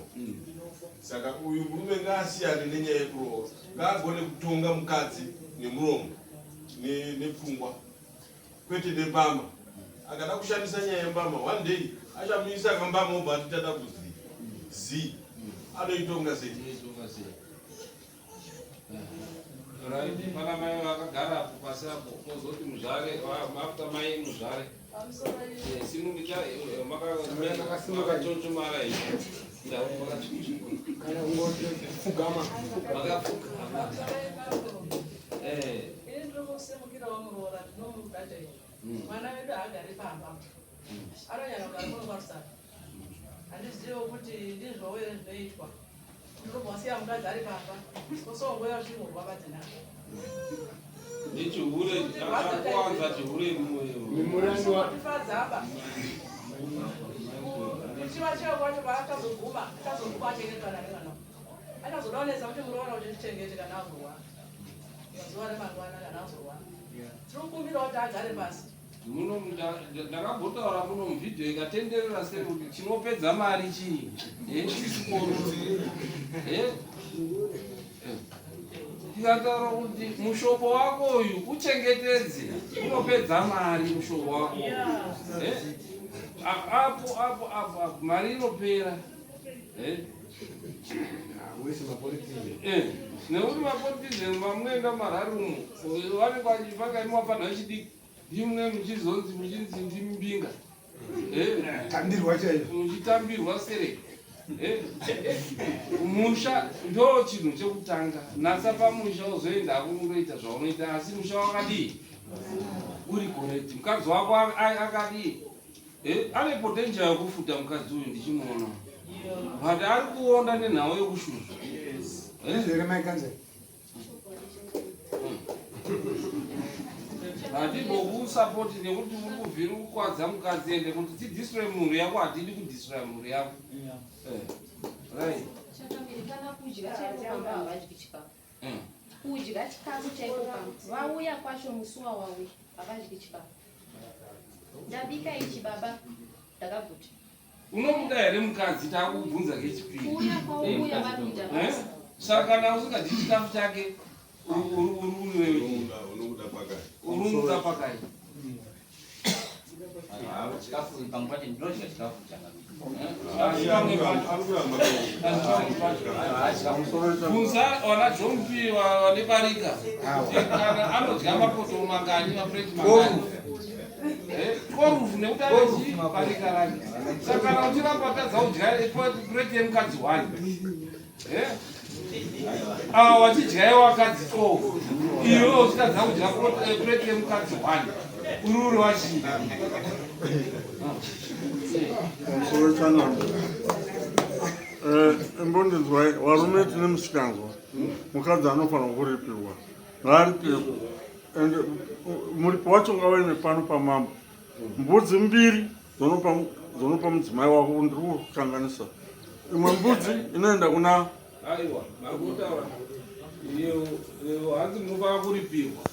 S12: saka uyu murume ngaasiyane nenyaya yekurova ngaagone kutonga mukadzi nemuromo nepfungwa kwete nembama akada kushandisa nyaya yembama one day achamuisa kambama obva ati tada kuzi zi anoitonga sei
S2: Right, pana mai vakagara apo pasi apo kozoti muzvare after mai muzvare eh, simuka eh, makachochomara izvi
S1: kana kungofugama
S2: makafugama eh.
S13: Mwana wedu haagari pamba anonyanya kugara kuno kwaRusape handiziviwo kuti ndizvowo here zvinoitwa ndinobva wasiya mukadzi ari pamba osongoya uchingorwa badzinako
S2: nechihure akuwanza chihure
S13: tifadzaba kuchiva chiva kwacho paakazoguma achazoguma achengetwa nani mwana achazoda kunetsa kuti muroora kuti ndichengete kana azorwara mazuva remangwana kana azorwara tiri kukumbira kuti agare pasi
S2: Muno ndakambotaura muno muvhidhiyo ikatenderera sei kuti chinopedza mari chii eh, chikoro eh? Eh. tikataura kuti mushobo wako uyu uchengetedze unopedza mari mushobo wako apo apo apo apo mari inopera nekuti mapolitician vamunoenda mumarari umo vanenge vakaimiwa panhau chidiki ndimwe muchizonzi muchinzi ndimbinga
S1: eh? tambirwa chaiyo
S2: muchitambirwa sere eh? musha ndo chinhu chekutanga natsa pamusha uzoenda ako undoita zvaunoita asi musha wakadii uri correct mukadzi wako akadii eh, ane potential yekufuta mukadzi uyu ndichimuona but ari kuonda nenhau yekushuzva Hatimbokusapoti nekuti uri kuvhiri kukwadza mukadzi ende kuti tidistroy mhuri yako hatidi kudistroya mhuri yako. Eh, right.
S7: Chakamiri kana kudya chaiko pamba havadyi chikafu. Mm. Kudya chikafu chaiko pamba. Vauya kwacho musi wawauya havadyi chikafu. Ndabika ichi baba ndakaguta.
S2: Unomuda here mukadzi takubvunza kechipiri. Eh? Saka kana usingadyi chikafu chake uri pakai.
S3: Chikafu pamwe pacho ndinodya chikafu changamire.
S2: Bvunza vana John P vane barika kana anodya mapoto mangani mapureti mangani. Korufu nekuti anechii barika rake. Saka kana uchiramba tadza kudya pureti yemukadzi one. Eh? Awa wachidya yewakadzi 12. Iwe uchitadza kudya pureti yemukadzi one. Uri uri wachii?
S6: Pamusoro changamire. Eh, imbondinzwai varume tine musikanzwa mukadzi anofanirwa kuripirwa ngaaripirwe and muripo wacho ngave nepano pamambo mbudzi mbiri dzonopa mudzimai wako ndiri kukanganisa imwe mbudzi inoenda kuna
S2: aiwa makutaura hanzi munofanira kuripirwa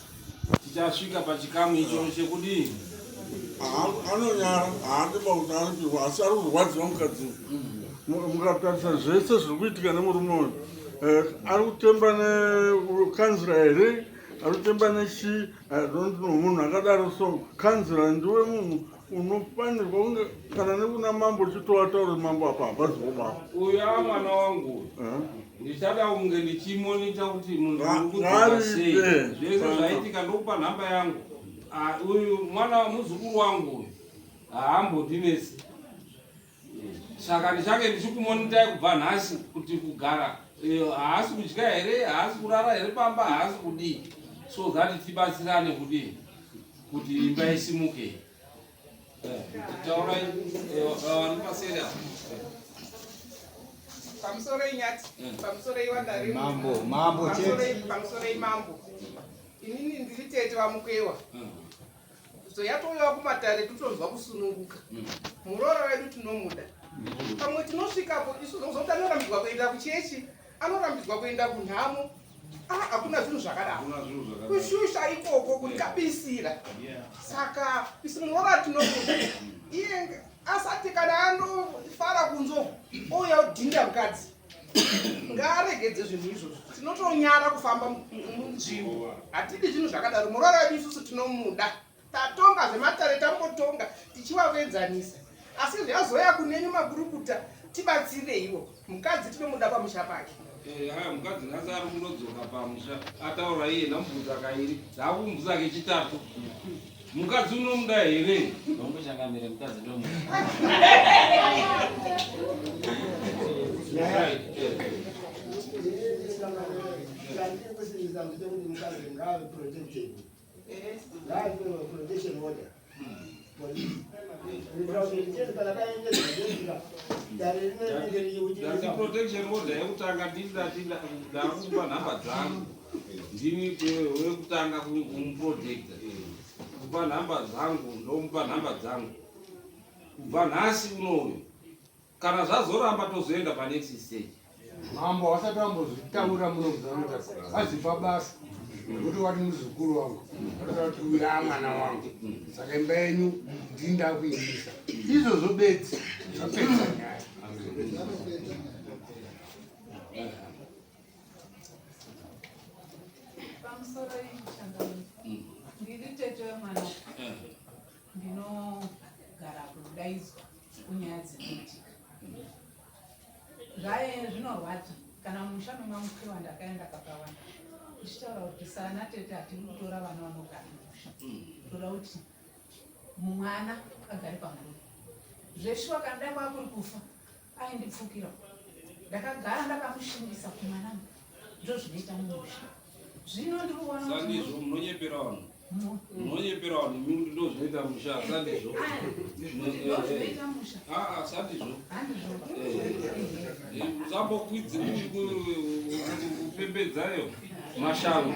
S2: tichasvika pachikamu icho chekudii
S6: anonyara haadi pakuti aripirwa asi ari kurwadziwa mukadzi mukatarisa zvese zviri kuitika nemurume uyu eh, ari kutemba nekanzira here ari kutemba nechii I don't know munhu akadaro so kanzira ndiwe munhu unofanirwa kunge kana nekuna mambo uchitoataura mambo apa hapazivo baba
S2: uyu ava mwana wangu eh? ndichada kunge ndichimonita kuti munhu uri kudzoka sei zvese zvaitika ndokupa nhamba yangu ah, uyu mwana muzukuru wangu uyu haambondinetsi saka ndichange ndichikumonitai kubva nhasi kuti kugara eh, haasi kudya here haasi kurara here pamba haasi kudii so that tibatsirane kudii kuti imba isimuke. Taurai vari paseri apa.
S14: Pamusoro inyati, pamusoro iwandari.
S8: Mambo, mambo chete.
S14: Pamusoro imambo. Inini ndiri tete vaMukwewa. So yatouyawo kumatare totonzwa kusununguka. Muroora wedu tinomuda. Pamwe tinosvikapo isu zvokuti anorambidzwa kuenda kuchechi, anorambidzwa kuenda kunhamo. Ah, hakuna zvinhu zvakadaro. Kushusha ikoko kukabisira. Saka isu muroora tinomuda. Iye asati kana anofara kunzo ouya odhinda mukadzi. Ngaaregedze zvinhu izvozvo. Tinotonyara kufamba munzvimbo. Hatidi zvinhu zvakadaro. Muroora wedu isusu tinomuda. Tatonga zvematare tambotonga tichivavenzanisa. Asi zvazouya kunenyu makurukuta tibatsireiwo. Mukadzi tinomuda pamusha pake.
S2: Eh, haya mukadzi nhasi ari kundodzoka pamusha ataura iye ndamubvunza kairi ndakumubvunza kechitatu mukadzi unomuda here?
S3: Hongu changamire, mukadzi ndomuda.
S2: Right, eh.
S4: Chandiri kusimbisa ndechekuti mukadzi ngaave protected. Ngaapiwe protection order. Police. Kuitira kuti chete kana paendezwa zvesvika dare rinenge
S2: Ndati
S4: richiuchirisa.
S2: protection order yekutanga ndini ndati ndakupa nhamba dzangu ndini wekutanga kumuprotecta kupa nhamba dzangu ndomupa nhamba dzangu kubva nhasi unoyu kana zvazoramba tozoenda panext stage.
S1: Mambo wasati wambozvitaura muno kuzanoita wazipa basa nekuti wati muzukuru wangu watoda kuti uyu mwana wangu, saka imba yenyu ndini ndakuimisa izvozvo bedzi zvapedza nyaya.
S15: Pamusoro changamire, ndiri tete wemwana, ndinogara kudaidzwa kunyaya dzinoitika. Zvaye zvinorwadza kana mumusha memaMukwewa ndakaenda kakawanda ndichitaura kuti sana tete hatiri kutora vana vanogara mumusha, toda kuti mwana agare pamurume. Zveshuwa kana dai kwakuri kufa aindipfukira. Ndakagara ndakamushingisa kumwana, ndo zvinoita mumusha. Zvino ndiri kuona kuti
S2: Sandizvo, munonyepera vanhu, munonyepera vanhu imi ndo zvinoita musha. Sandizvo.
S15: Kuti ndo zvinoita musha.
S2: Aa, sandizvo.
S15: Handizvo.
S2: Musambokwidzi kupembedzayo mashavi,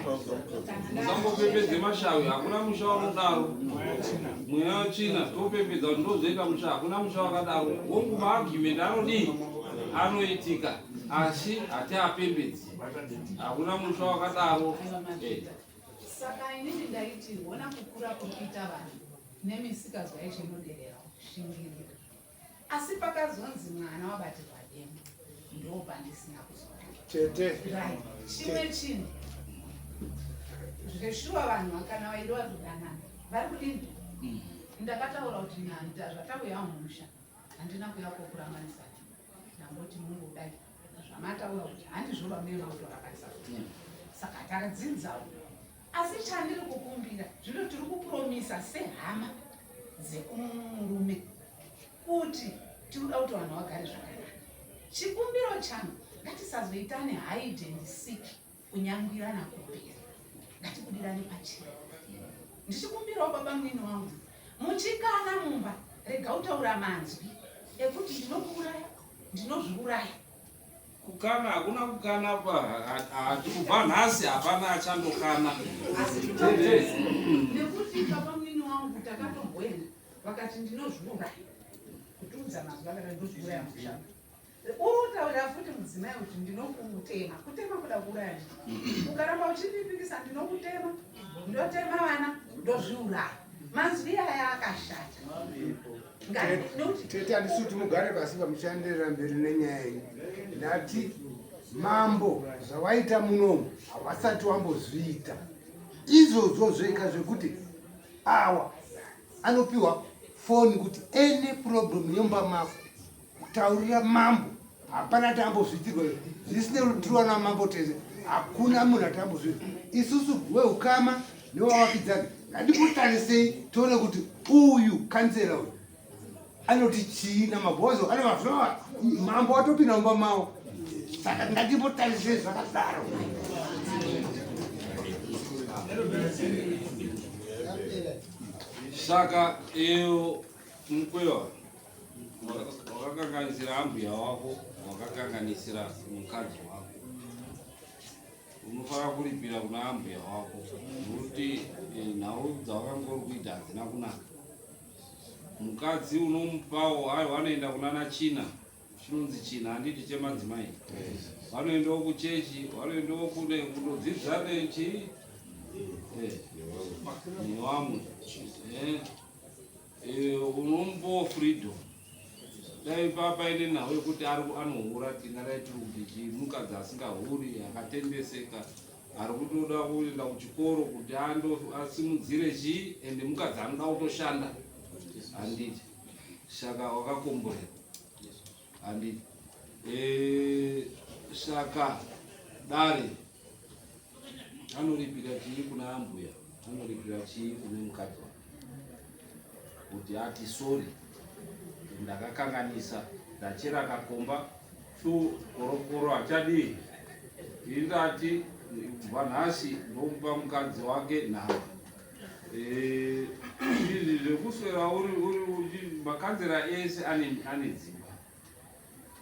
S2: musambopembedze mashavi. Hakuna musha wakadaro. Mweya wetsvina topembedza kuti ndozvoita musha, hakuna musha wakadaro. Hongu, maargument anodii anoitika, asi hatiapembedzi. Hakuna musha wakadaro.
S15: Saka inini ndaiti hona kukura kuri kuita vanhu nemisikazwa yacho inoderera kushingirira, asi pakazonzi mwana wabatirwa demo ndo pandisina kuzora.
S1: Tete.
S15: Right, chimwe chinhu zveshuwa, vanhu kana vaidi vazodanana vari kudini? Ndakataura kuti nanda zvatauya mumusha handina kuya kokurambanisa, ndamboti mungodai zvamataura kuti handizvo vamune makutorambanisa, saka takadzidzawo. Asi chandiri kukumbira zvino, tiri kupromisa sehama dzekumurume kuti tinoda kuti vanhu vagare zvakanaka. Chikumbiro changu, ngatisazoitane hide and seek, kunyangwirana kumberi, ngatibudirane pachena. Ndichikumbirawo baba munini wangu, muchikana mumba rega utaura manzwi ekuti ndinokuuraya, ndinozviuraya.
S2: Kukana hakuna kukana pa hati kubva nhasi hapana achandokana.
S15: Asi nekuti baba munini wangu takatomboenda vakati ndinozviuraya, kutiudza mazwi akati ndinozviuraya mushando. Uri kutaurira futi mudzimai kuti ndinokutema, kutema kuda kuuraya. Ukaramba uchindipikisa ndinokutema, ndotema vana, ndozviuraya. Manzwi aya akashata.
S1: Tete, handisi kuti mugare pasi pamuchaenderera mberi nenyaya yenyu. Ndati mambo, zvawaita munomu hawasati wambozviita izvozvo zvega zvekuti awa anopiwa foni kuti any problem yomba mako kutaurira mambo. Hapana tambozviitirwa zvisine rutiriwa namambo tese. Hakuna munhu atambozviita. Isusu weukama newavakidzani ngatimbutarisei tione kuti uyu kansela uyu anoti chii namabhozo anovazvova mambo watopinda mumba mavo, saka ngatimbotarisei zvakadaro.
S2: Saka iyo Mukwewa wakakanganisira ambuya wako, wakakanganisira mukadzi wako, unofanira kuripira kuna ambuya wako nokuti eh, nhau dzawakanga uri kuita hadzina kunaka. Mukadzi unomupawo ayo vanoenda kunana China chinonzi China handiti chemadzimai, vanoendawo kuchechi, vanoendawo kune kunodzidza nechi eh, nevamwe eh. Eh, unombowo freedom dai papaine nhau yekuti ari anohura tingadai tiri kuti chii mukadzi asingahuri akatendeseka ari kutoda kuenda kuchikoro kuti ando asimudzire chii ende mukadzi anoda kutoshanda handiti saka wakakomborera handiti eh, saka dare anoripira chii kuna ambuya anoripira chii kune mukadzi wake kuti ati sorry ndakakanganisa ndachera kakomba tu korokoro hachadii indati kubva nhasi ndomupa mukadzi wake nhamba eh, izvi zvekuswera uri uri makanzera ese ane dzimba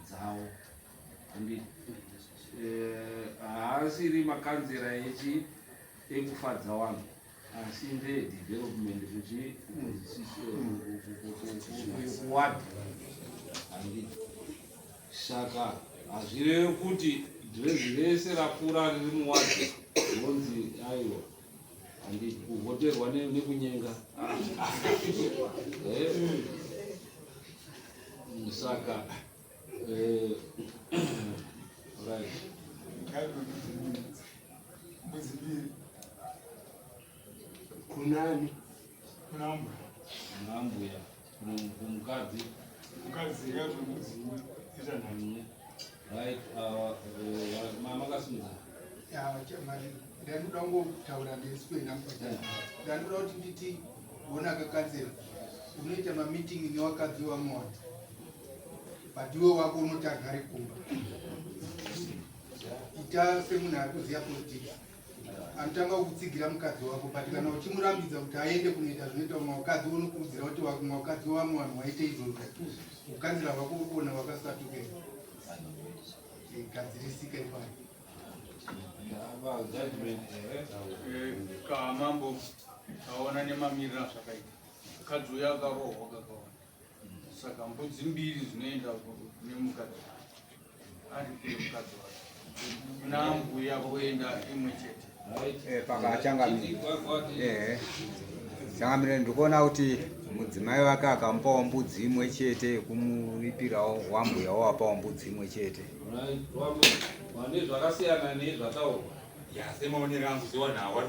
S2: dzawo handiti eh, haasiri makanzera echi ekufadza vanhu asi ndeye development kuti kuwadi handiti saka hazvirevi kuti dhirezi rese rakura riri muwadhi ronzi aiwa handiti kuvhoterwa nekunyenga eh. Saka eh, right.
S1: Kunani?
S10: Kuna ambuya.
S2: Kuna ambuya. Kumukadzi.
S10: Mukadzi yakazvomudzi ita
S2: nhano. Right, uh, mama kasimudza.
S9: Ya, ndanoda kungotaura ndiswena mupachana. Ndanoda kuti nditi wona kakanzera unoita mameeting newakadzi wamwati but iwe wako unoti agare kumba ita semunhu ari kuziva politics anotanga kukutsigira mukadzi wako but kana uchimurambidza kuti aende kunoita zvinoita vamwe vakadzi unokurudzira kuti vamwe vakadzi vamwe vanhu waite izvozvo ukanzira vako uri kuona vakasatuke gadzirisika ipapo
S10: Kamambo aona nemamiriro azvakaita mukadzi uyo akarohwa kakawanda saka mbudzi mbiri dzinoenda kune mukadzi ari kune mukadzi wake kuna mbuya voenda imwe chete
S8: eh, pakachangamire eh, changamire ndikuona kuti mudzimai wake akamupawo mbudzi imwe chete yekumuripirawo wambuya wawapawo mbudzi imwe chete
S2: Vane zvakasiyana nezvataurwa.
S16: Ya semaonero angu sevanhu ava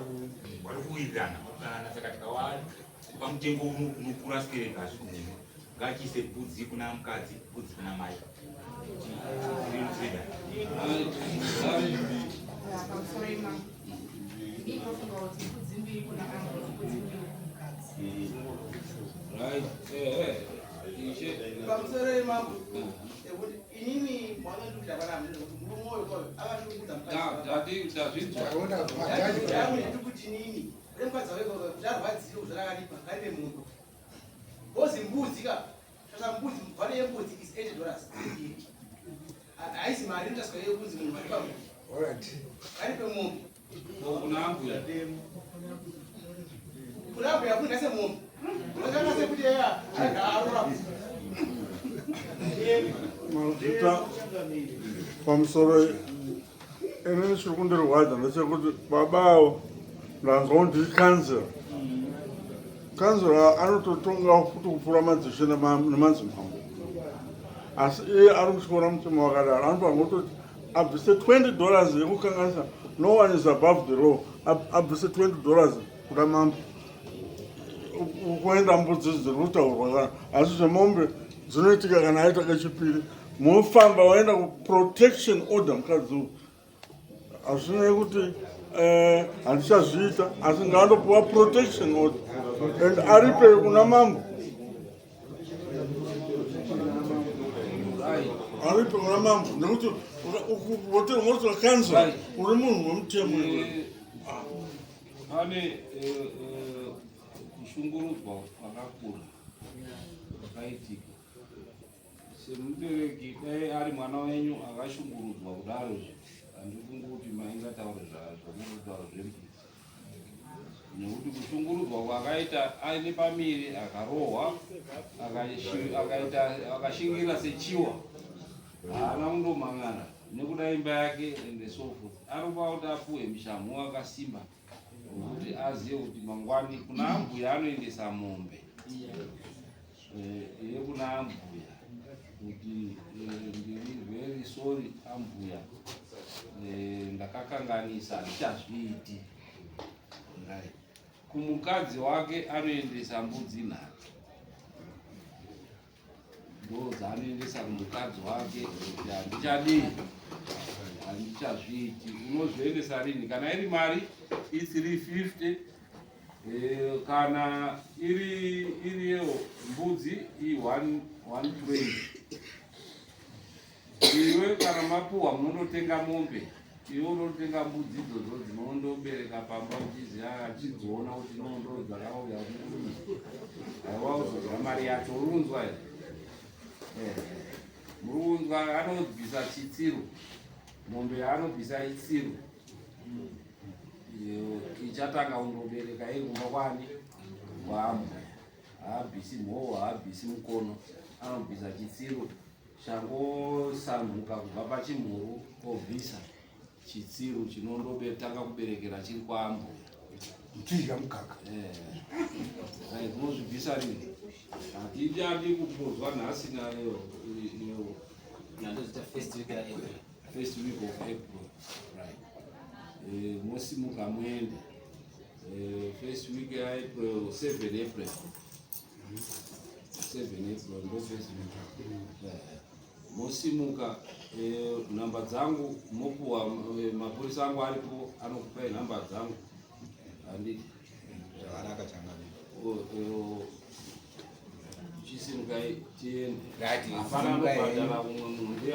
S16: vari kuwirirana vakudanana saka tikawapa mutengo unokura sikereka hazvigumi ngachiise mbudzi kuna mukadzi mbudzi kuna mai
S2: Right. Eh, eh.
S14: Pamusoro imambo ekuti inini mwana ndikuita pana amene kuti murume uyo kwayo akashungurudza mukadzi inini uri mukadzi wake kwayo kuti arwadziwe kuzvarakaripa ngaripe munhu kozi mbudzi ka sasa mbudzi value yembudzi is 80 dollars haisi mari inotaswa yekunzi munhu aripa munhu aripe munhu
S2: Kuna ambuya.
S14: Kuna ambuya kuna semunhu. Unotanga sekuti yeye arora.
S6: Mazvita pamusoro inini chiri kundirwadza ndechekuti baba avo ndanzwa kuti ndikanzera kanzera anototonga futi kupfuura madzishe nemadzimambo asi iye ari kutyora mutemo wakadaro anofanira kutoti abvise 20 dollars yekukanganisa no one is above the law abvise 20 dollars kuda mambo kuenda mbudzi dziri kutaurwa kana asi zvemombe dzinoitika kana aita kechipiri mofamba waenda kuprotection order mukadzi uyu hazvinei kuti eh, handichazviita asi ngaandopiwa protection order and aripe kuna mambo aripe kuna mambo nekuti wotora kanzura uri munhu wemutemo iwe
S2: eh, pane eh, eh, kushungurudzwa kwakakura. Zvakaitika. Semubereki dai ari mwana wenyu akashungurudzwa kudaro izvi handifungi kuti maingataure zvamurikutaura zvembudzi nekuti kushungurudzwa kwakaita aine pamiri akarohwa akaita akashingira sechiwa haana kundomhan'ara nekuda imba yake and so forth anopa kuti apuwe mishamhu akasimba wekuti azive kuti mangwani kuna ambuya anoendesa mombe eh, yekuna ambuya kuti eh, ndiri very sorry ambuya eh, ndakakanganisa handichazviiti right. Kumukadzi wake anoendesa mbudzi nhatu ndodzaanoendesa kumukadzi wake kuti handichadii handichazviiti unozviendesa rini kana iri mari i350 eh, kana iri iriyo mbudzi i120 Iwe kana mapuhwa munonotenga mombe, iwe unonotenga mbudzi idzodzo dzinondobereka pamba uchiziva achidziona kuti no ndo dzakauya murume. Haiwa uzodya mari yacho uri kunzwa here? Eh, muri kunzwa anobvisa chitsiru mombe yaanobvisa itsiru iyo ichatanga kundobereka iri kumba kwani kwaambuya haabvisi mhowo haabvisi mukono anobvisa chitsiru Changosanhuka kubva pachimhuru obvisa chitsiru chinondotanga kuberekera chiri kwaambuya.
S1: Muchidya mukaka.
S2: Eh. Right, munozvibvisa rini? Hatichadi kupozwa nhasi nayo.
S3: Nandozita first week raApril.
S2: First week of April. Right. Eh, mosimuka muende. Eh, first week yaApril, 7 April. Mosimuka eh, nhamba dzangu mopuwa eh, mapurisa angu aripo anokupai nhamba dzangu handiti
S8: zvakanaka changamire
S2: chisimukai tiende hapana anobhadhara umwe munhu.